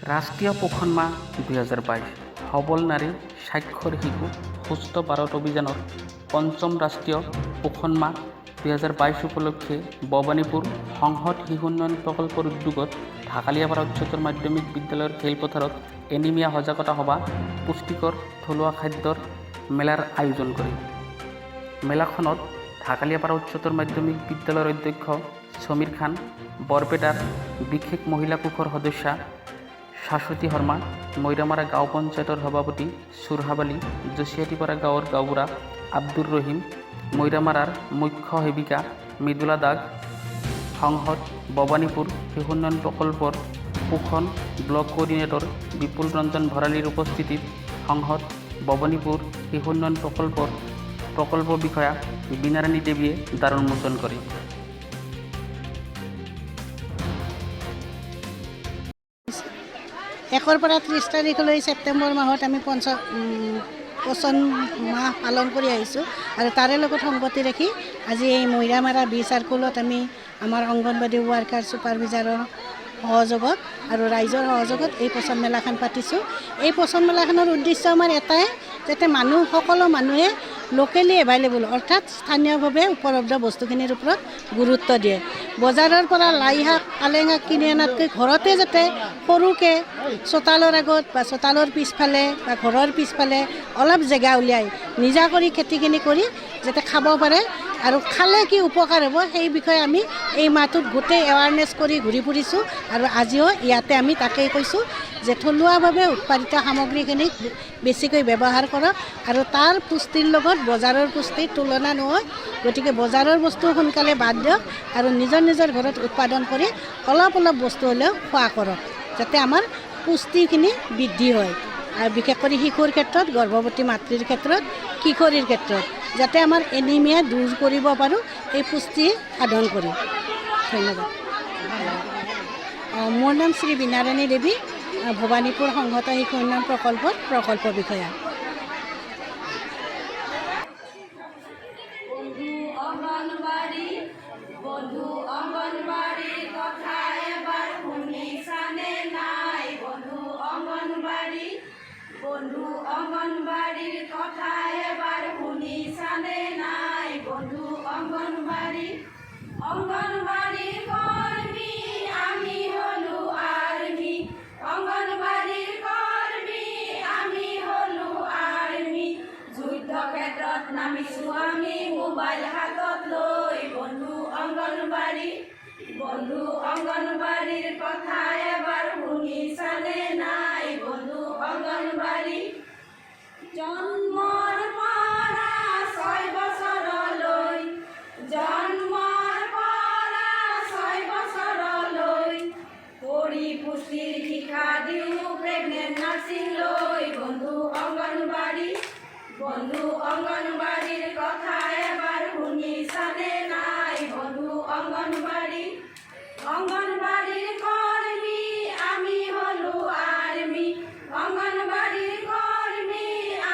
ৰাষ্ট্ৰীয় পোষণ মাহ 2022, সবল নাৰী, স্বাক্ষৰ শিশু, সুস্থ ভাৰত অভিযানৰ পঞ্চম ৰাষ্ট্ৰীয় পোষণ মাহ 2022 উপলক্ষে ভৱানীপুৰ সংহত শিশু উন্নয়ন প্ৰকল্পৰ উদ্যোগত ঢাকালিয়াপাৰা উচ্চতৰ মাধ্যমিক বিদ্যালয়ৰ খেলপথাৰত এনিমিয়া সজাগতা সভা, পুষ্টিকৰ থলুৱা খাদ্যৰ মেলাৰ আয়োজন কৰে। মেলাখনত ঢাকালিয়াপাৰা উচ্চতৰ মাধ্যমিক বিদ্যালয়ৰ অধ্যক্ষ সমীৰ খান, বৰপেটাৰ বিশেষ মহিলা কোষৰ সদস্যা শাশ্বতী শৰ্মা, মৈৰামাৰা গাঁও পঞ্চায়তৰ সভাপতি সুৰহাব আলী, জছিয়াটিপাৰা গাঁৱৰ গাঁওবুঢ়া আব্দুৰ ৰহিম, মৈৰামাৰাৰ মুখ্য সেৱিকা মৃদুলা দাস, সংহত ভৱানীপুৰ শিশু উন্নয়ন প্ৰকল্পৰ পোষণ ব্লক কোঅৰ্ডিনেটৰ বিপুল ৰঞ্জন ভৰালীৰ উপস্থিতিত সংহত ভৱানীপুৰ শিশু উন্নয়ন প্ৰকল্পৰ প্ৰকল্প বিষয়া বীণাৰাণী দেৱীয়ে দ্বাৰ উন্মোচন কৰে। 1ৰ পৰা 30 তাৰিখলৈ ছেপ্টেম্বৰ মাহত আমি পোষণ মাহ পালন কৰি আহিছোঁ আৰু তাৰে লগত সংগতি ৰাখি আজি এই মৈৰামাৰা বি চাৰ্কুলত আমি আমাৰ অংগনবাদী ৱাৰ্কাৰ, ছুপাৰভাইজাৰৰ সহযোগত আৰু ৰাইজৰ সহযোগত এই পোষণ মেলাখন পাতিছোঁ। এই পোষণ মেলাখনৰ উদ্দেশ্য আমাৰ এটাই, যাতে সকলো মানুহে লোকেলি এভাইলেবল, অৰ্থাৎ স্থানীয়ভাৱে উপলব্ধ বস্তুখিনিৰ ওপৰত গুৰুত্ব দিয়ে। বজাৰৰ পৰা লাই শাক, পালেং শাক কিনি অনাতকৈ ঘৰতে যাতে সৰুকৈ চোতালৰ আগত বা চোতালৰ পিছফালে বা ঘৰৰ পিছফালে অলপ জেগা উলিয়াই নিজা কৰি খেতিখিনি কৰি যাতে খাব পাৰে আৰু খালে কি উপকাৰ হ'ব, সেই বিষয়ে আমি এই মাহটোত গোটেই এৱাৰনেছ কৰি ঘূৰি ফুৰিছোঁ। আৰু আজিও ইয়াতে আমি তাকেই কৈছোঁ যে থলুৱাভাৱে উৎপাদিত সামগ্ৰীখিনিক বেছিকৈ ব্যৱহাৰ কৰক আৰু তাৰ পুষ্টিৰ লগত বজাৰৰ পুষ্টিৰ তুলনা নহয়। গতিকে বজাৰৰ বস্তু সোনকালে বাদ দিয়ক আৰু নিজৰ নিজৰ ঘৰত উৎপাদন কৰি অলপ অলপ বস্তু হ'লেও খোৱা কৰক, যাতে আমাৰ পুষ্টিখিনি বৃদ্ধি হয় আৰু বিশেষ কৰি শিশুৰ ক্ষেত্ৰত, গৰ্ভৱতী মাতৃৰ ক্ষেত্ৰত, কিশোৰীৰ ক্ষেত্ৰত যাতে আমাৰ এনিমিয়া দূৰ কৰিব পাৰোঁ এই পুষ্টি সাধন কৰি। ধন্যবাদ। মোৰ নাম শ্ৰী বীণাৰাণী দেৱী, ভৱানীপুৰ সংহত শিশু উন্নয়ন প্ৰকল্পত প্ৰকল্প বিষয়া। বন্ধু অঙ্গনবাড়ি, বন্ধু অঙ্গনবাড়ির কথা এবার শুনিছানে নাই? বন্ধু অঙ্গনবাড়ি, বন্ধু অঙ্গনবাড়ির কথা এবার শুনিছানে নাই? বন্ধু অঙ্গনবাড়ি, অঙ্গনবাড়ির কর্মী আমি হলো আর্মি। অঙ্গনবাড়ির কৰ্মী আমি হলো আৰ্মি। যুদ্ধ ক্ষেত্ৰত নামিছো আমি মোবাইল হাতত লৈ। বন্ধু অঙ্গনবাড়ি, বন্ধু অঙ্গনবাড়িৰ কথা এবাৰ শুনিছানে নাই? বন্ধু অঙ্গনবাড়ি, জন্মৰ পৰা 6 বছৰলৈ, জন্মৰ পৰা 6 বছৰলৈ কৰি পুষ্টিৰ শিক্ষা দিওঁ প্ৰেগনেণ্ট নাৰ্ছিং লৈ। বন্ধু অঙ্গনবাড়ি, বন্ধু অঙ্গনবাড়িৰ কথা এবাৰ শুনিছানে নাই? বন্ধু অঙ্গনবাড়ি, অঙ্গনবাড়িৰ কৰ্মী আমি হলো আৰ্মি। অঙ্গনবাড়িৰ কৰ্মী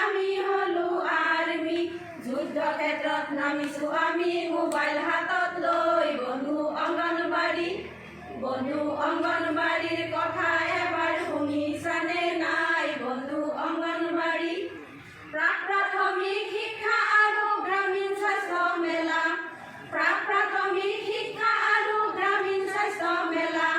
আমি হলো আৰ্মি। যুদ্ধ ক্ষেত্ৰত নামিছো আমি মোবাইল হাতত লৈ। বন্ধু অঙ্গনবাড়ি, বন্ধু অঙ্গনবাড়িৰ কথা এবাৰ শুনিছানে নাই? বন্ধু অঙ্গনবাড়ি, প্ৰাক প্ৰাথমিক শিক্ষা আৰু গ্ৰামীণ স্বাস্থ্য মেলা, প্ৰাক প্ৰাথমিক শিক্ষা আৰু গ্ৰামীণ স্বাস্থ্য মেলা,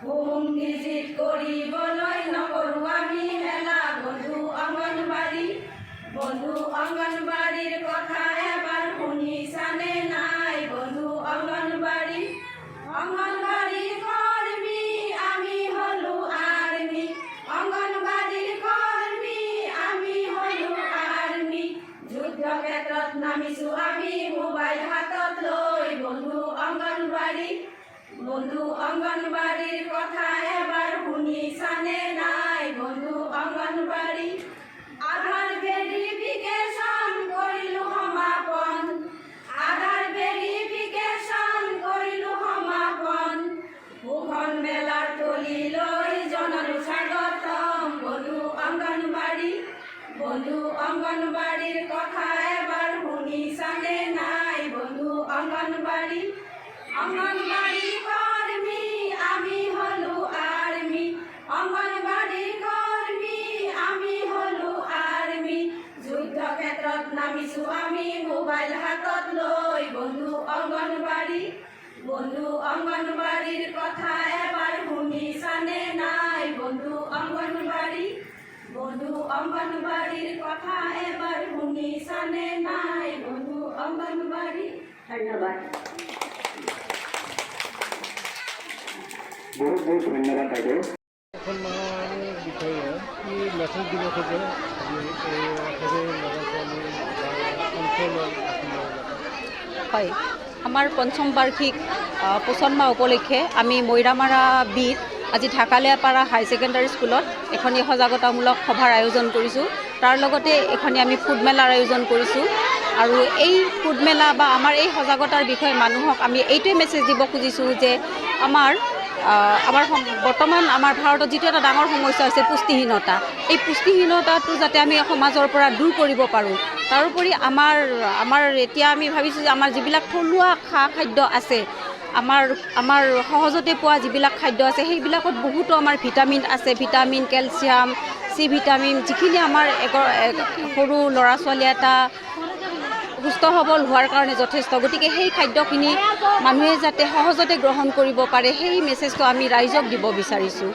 হোম ভিজিট কৰিবলৈ নকৰোঁ আমি হেলা। বন্ধু অঙ্গনবাড়ি, বন্ধু অঙ্গনবাড়িৰ কথা এবাৰ শুনিছানে নাই? বন্ধু অঙ্গনবাড়ি, অঙ্গনবাড়িৰ কৰ্মী আমি হলো আৰ্মি। অঙ্গনবাড়িৰ কৰ্মী আমি হলো আৰ্মি। যুদ্ধ ক্ষেত্ৰত নামিছো আমি মোবাইল হাতত লৈ। বন্ধু অঙ্গনবাড়ি, বন্ধু অঙ্গনবাড়িৰ কথা এবাৰ শুনিছানে নাই? বন্ধু অঙ্গনবাড়ি, আধাৰ ভেৰিফিকেশ্যন কৰিলো সমাপন, আধাৰ ভেৰিফিকেশ্যন কৰিলো সমাপন, পোষণ মেলাৰ থলীলৈ জনালো স্বাগতম। বন্ধু অঙ্গনবাড়ি, বন্ধু অঙ্গনবাড়িৰ কথা এবাৰ শুনিছানে নাই? বন্ধু অঙ্গনবাড়ি, অঙ্গনবাড়ি কৰ্মী আমি হলো আৰ্মি। অঙ্গনবাড়ি বন্ধু অংগনবাড়ীৰ কথা এবাৰ শুনিছানে নাই? বন্ধু অংগনবাড়ী, বন্ধু অংগনবাড়ীৰ কথা এবাৰ শুনিছানে নাই? বন্ধু অংগনবাড়ী। ধন্যবাদ। বহুত বহুত ধন্যবাদ বাইদেউ। পোষণ মাহৰ বিষয়ে কি মেছেজ দিব খোজে আপুনি এই সৰু ল'ৰা ছোৱালী বা অঞ্চলৰ বাসিন্দাবিলাকক? হয়, আমাৰ পঞ্চম বাৰ্ষিক পোষণ মাহ উপলক্ষে আমি মৈৰামাৰা বিত আজি ঢাকালিয়াপাৰা হায়াৰ ছেকেণ্ডাৰী স্কুলত এখনি সজাগতামূলক সভাৰ আয়োজন কৰিছোঁ। তাৰ লগতে এখনি আমি ফুড মেলাৰ আয়োজন কৰিছোঁ। আৰু এই ফুড মেলা বা আমাৰ এই সজাগতাৰ বিষয়ে মানুহক আমি এইটোৱে মেছেজ দিব খুজিছোঁ যে আমাৰ বৰ্তমান আমাৰ ভাৰতত যিটো এটা ডাঙৰ সমস্যা হৈছে পুষ্টিহীনতা, এই পুষ্টিহীনতাটো যাতে আমি সমাজৰ পৰা দূৰ কৰিব পাৰোঁ। তাৰোপৰি আমাৰ এতিয়া আমি ভাবিছোঁ যে আমাৰ যিবিলাক থলুৱা খাদ্য আছে, আমাৰ সহজতে পোৱা যিবিলাক খাদ্য আছে, সেইবিলাকত বহুতো আমাৰ ভিটামিন আছে, ভিটামিন, কেলছিয়াম, চি ভিটামিন, যিখিনি আমাৰ সৰু ল'ৰা ছোৱালী এটা সুস্থ সবল হোৱাৰ কাৰণে যথেষ্ট। গতিকে সেই খাদ্যখিনি মানুহে যাতে সহজতে গ্ৰহণ কৰিব পাৰে, সেই মেছেজটো আমি ৰাইজক দিব বিচাৰিছোঁ।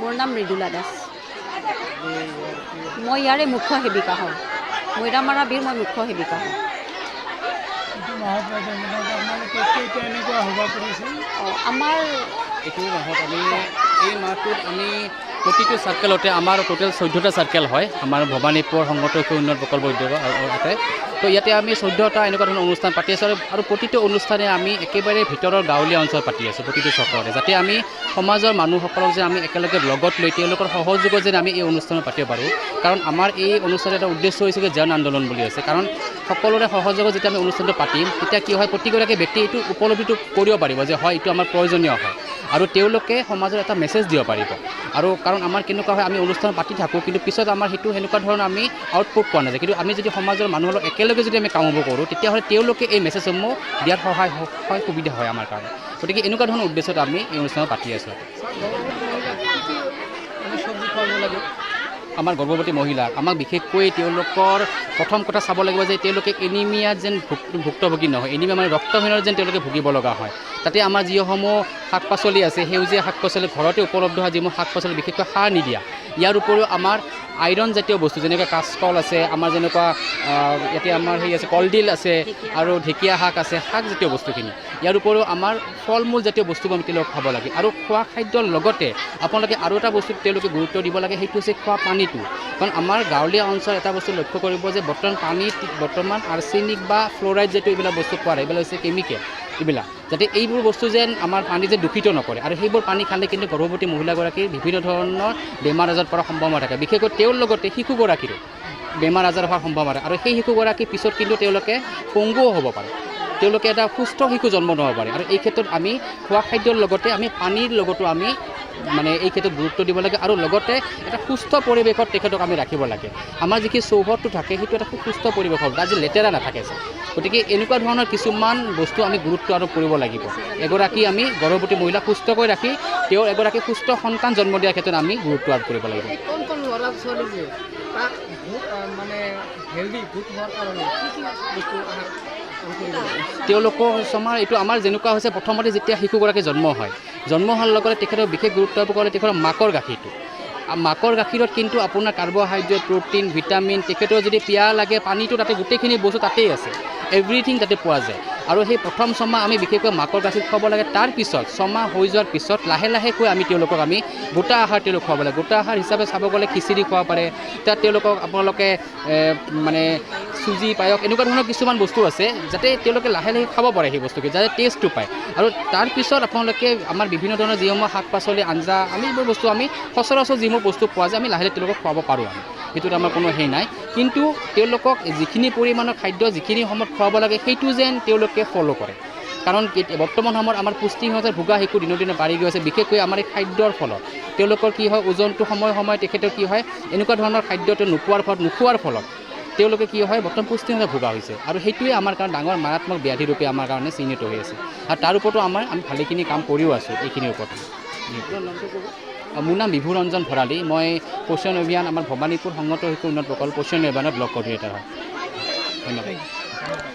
মোৰ নাম মৃদুলা দাস, মই ইয়াৰে মুখ্য সেৱিকা হওঁ। মৈৰামাৰা বীৰ মই মুখ্য সেৱিকা হওঁ। এইটো মাহত বাইদেউ মোটামুটি আপোনালোকে কেইটা এনেকুৱা সভা কৰিছে? আমাৰ এইটো মাহত আমি, এই মাহটোত আমি প্ৰতিটো চাৰ্কেলতে, আমাৰ টোটেল 14টা চাৰ্কেল হয় আমাৰ ভৱানীপুৰ সংগত উন্নয়ন প্ৰকল্প উদ্যোগ ইয়াতে। তো ইয়াতে আমি 14টা এনেকুৱা ধৰণৰ অনুষ্ঠান পাতি আছোঁ আৰু প্ৰতিটো অনুষ্ঠানে আমি একেবাৰে ভিতৰৰ গাঁৱলীয়া অঞ্চল পাতি আছোঁ প্ৰতিটো চকতে, যাতে আমি সমাজৰ মানুহসকলক যে আমি একেলগে লগত লৈ তেওঁলোকৰ সহযোগত যেন আমি এই অনুষ্ঠান পাতিব পাৰোঁ। কাৰণ আমাৰ এই অনুষ্ঠানৰ এটা উদ্দেশ্য হৈছে যে জন আন্দোলন বুলি আছে। কাৰণ সকলোৰে সহযোগত যেতিয়া আমি অনুষ্ঠানটো পাতিম, তেতিয়া কি হয়, প্ৰতিগৰাকী ব্যক্তিয়ে এইটো উপলব্ধিটো কৰিব পাৰিব যে হয়, এইটো আমাৰ প্ৰয়োজনীয় হয় আৰু তেওঁলোকে সমাজত এটা মেছেজ দিব পাৰিব। আৰু কাৰণ আমাৰ কেনেকুৱা হয়, আমি অনুষ্ঠান পাতি থাকোঁ কিন্তু পিছত আমাৰ সেইটো সেনেকুৱা ধৰণৰ আমি আউটপুট পোৱা নাযায়। কিন্তু আমি যদি সমাজৰ মানুহৰ লগত একেলগে যদি আমি কামবোৰ কৰোঁ, তেতিয়াহ'লে তেওঁলোকে এই মেছেজসমূহ দিয়াত সহায় হয়, সুবিধা হয় আমাৰ কাৰণে। গতিকে এনেকুৱা ধৰণৰ উদ্দেশ্যত আমি এই অনুষ্ঠান পাতি আছোঁ। চব্জি খুৱাব লাগে। আমাৰ গৰ্ভৱতী মহিলাক আমাক বিশেষকৈ তেওঁলোকৰ প্ৰথম কথা চাব লাগিব যে তেওঁলোকে এনিমিয়া যেন ভুক্তভোগী নহয়, এনিমিয়া মানে ৰক্তহীনতা যেন তেওঁলোকে ভুগিব লগা হয়। তাতে আমাৰ যিসমূহ শাক পাচলি আছে, সেউজীয়া শাক পাচলি ঘৰতে উপলব্ধ হোৱা যিসমূহ শাক পাচলি বিশেষকৈ সাৰ নিদিয়া। ইয়াৰ উপৰিও আমাৰ আইৰণ জাতীয় বস্তু যেনেকৈ কাচকল আছে, আমাৰ যেনেকুৱা ইয়াতে আমাৰ সেই আছে কলডিল আছে আৰু ঢেকীয়া শাক আছে, শাকজাতীয় বস্তুখিনি। ইয়াৰ উপৰিও আমাৰ ফল মূল জাতীয় বস্তুবোৰ আমি তেওঁলোকক খাব লাগে। আৰু খোৱা খাদ্যৰ লগতে আপোনালোকে আৰু এটা বস্তুত তেওঁলোকে গুৰুত্ব দিব লাগে, সেইটো হৈছে খোৱা পানীটো। কাৰণ আমাৰ গাঁৱলীয়া অঞ্চলত এটা বস্তু লক্ষ্য কৰিব যে বৰ্তমান পানীত বৰ্তমান আৰ্চেনিক বা ফ্ল'ৰাইড জাতীয় এইবিলাক বস্তু পোৱা যায়, এইবিলাক হৈছে কেমিকেল, এইবিলাক যাতে এইবোৰ বস্তু যেন আমাৰ পানী যে দূষিত নকৰে। আৰু সেইবোৰ পানী খালে কিন্তু গৰ্ভৱতী মহিলাগৰাকীৰ বিভিন্ন ধৰণৰ বেমাৰ আজাৰ পৰাৰ সম্ভাৱনা থাকে, বিশেষকৈ তেওঁৰ লগতে শিশুগৰাকীৰো বেমাৰ আজাৰ হোৱাৰ সম্ভাৱনা থাকে। আৰু সেই শিশুগৰাকীৰ পিছত কিন্তু তেওঁলোকে পংগুও হ'ব পাৰে, তেওঁলোকে এটা সুস্থ শিশু জন্ম নহ'ব পাৰে। আৰু এই ক্ষেত্ৰত আমি খোৱা খাদ্যৰ লগতে আমি পানীৰ লগতো আমি মানে এই ক্ষেত্ৰত গুৰুত্ব দিব লাগে। আৰু লগতে এটা সুস্থ পৰিৱেশত তেখেতক আমি ৰাখিব লাগে। আমাৰ যিখিনি চৌহদটো থাকে সেইটো এটা খুব সুস্থ পৰিৱেশ হ'ব, তাত যে লেতেৰা নাথাকে। গতিকে এনেকুৱা ধৰণৰ কিছুমান বস্তু আমি গুৰুত্ব আৰোপ কৰিব লাগিব। এগৰাকী আমি গৰ্ভৱতী মহিলাক সুস্থকৈ ৰাখি তেওঁৰ এগৰাকী সুস্থ সন্তান জন্ম দিয়াৰ ক্ষেত্ৰত আমি গুৰুত্ব আৰোপ কৰিব লাগিব। এই কণ কণ ল'ৰা ছোৱালী যে তাক মানে হেল্ডি গোট হোৱাৰ কাৰণে কি কি বস্তু আহাৰ কৰিব লাগে? তেওঁলোকৰ আমাৰ এইটো আমাৰ যেনেকুৱা হৈছে, প্ৰথমতে যেতিয়া শিশুগৰাকী জন্ম হয়, জন্ম হোৱাৰ লগতে তেখেতৰ বিশেষ গুৰুত্ব আৰোপ কৰে তেখেতৰ মাকৰ গাখীৰটো। মাকৰ গাখীৰত কিন্তু আপোনাৰ কাৰ্বহাইড্ৰেট, প্ৰ'টিন, ভিটামিন, তেখেতৰ যদি পিয়াহ লাগে পানীটো তাতে গোটেইখিনি বস্তু তাতেই আছে, এভৰিথিং তাতে পোৱা যায়। আৰু সেই প্ৰথম ছমাহ আমি বিশেষকৈ মাকৰ গাখীৰ খুৱাব লাগে। তাৰপিছত ছমাহ হৈ যোৱাৰ পিছত লাহে লাহেকৈ আমি তেওঁলোকক আমি গোটা আহাৰ তেওঁলোক খুৱাব লাগে। গোটা আহাৰ হিচাপে চাব গ'লে খিচিৰি খুৱাব পাৰে, তাত তেওঁলোকক আপোনালোকে মানে চুজি, পায়স এনেকুৱা ধৰণৰ কিছুমান বস্তু আছে যাতে তেওঁলোকে লাহে লাহে খাব পাৰে সেই বস্তুখিনি, যাতে টেষ্টটো পায়। আৰু তাৰপিছত আপোনালোকে আমাৰ বিভিন্ন ধৰণৰ যিসমূহ শাক পাচলি আঞ্জা আমি এইবোৰ বস্তু আমি সচৰাচৰ যিসমূহ বস্তু পোৱা যায় আমি লাহে লাহে তেওঁলোকক খুৱাব পাৰোঁ। আমি সেইটোত আমাৰ কোনো হেৰি নাই, কিন্তু তেওঁলোকক যিখিনি পৰিমাণৰ খাদ্য যিখিনি সময়ত খুৱাব লাগে সেইটো যেন তেওঁলোকে ফ'ল' কৰে। কাৰণ বৰ্তমান সময়ত আমাৰ পুষ্টিহীনতাত ভোগা শিশু দিনক দিনে বাঢ়ি গৈ আছে, বিশেষকৈ আমাৰ এই খাদ্যৰ ফলত তেওঁলোকৰ কি হয়, ওজনটো সময়ে সময়ে তেখেতৰ কি হয়, এনেকুৱা ধৰণৰ খাদ্যটো নোপোৱাৰ ফলত, নোখোৱাৰ ফলত তেওঁলোকে কি হয় বৰ্তমান পুষ্টিহীনতাত ভোগা হৈছে। আৰু সেইটোৱে আমাৰ কাৰণে ডাঙৰ মাৰাত্মক ব্যাধি ৰূপে আমাৰ কাৰণে চিহ্নিত হৈ আছে। আৰু তাৰ ওপৰতো আমি ভালেখিনি কাম কৰিও আছোঁ এইখিনিৰ ওপৰত। মোৰ নাম বিভু ৰঞ্জন ভৰালী, মই পোষণ অভিযান আমাৰ ভৱানীপুৰ সংহত শিশু উন্নয়ন প্ৰকল্প পোষণ অভিযানৰ ব্লক কৰ্ডিনেটৰ হয়। ধন্যবাদ।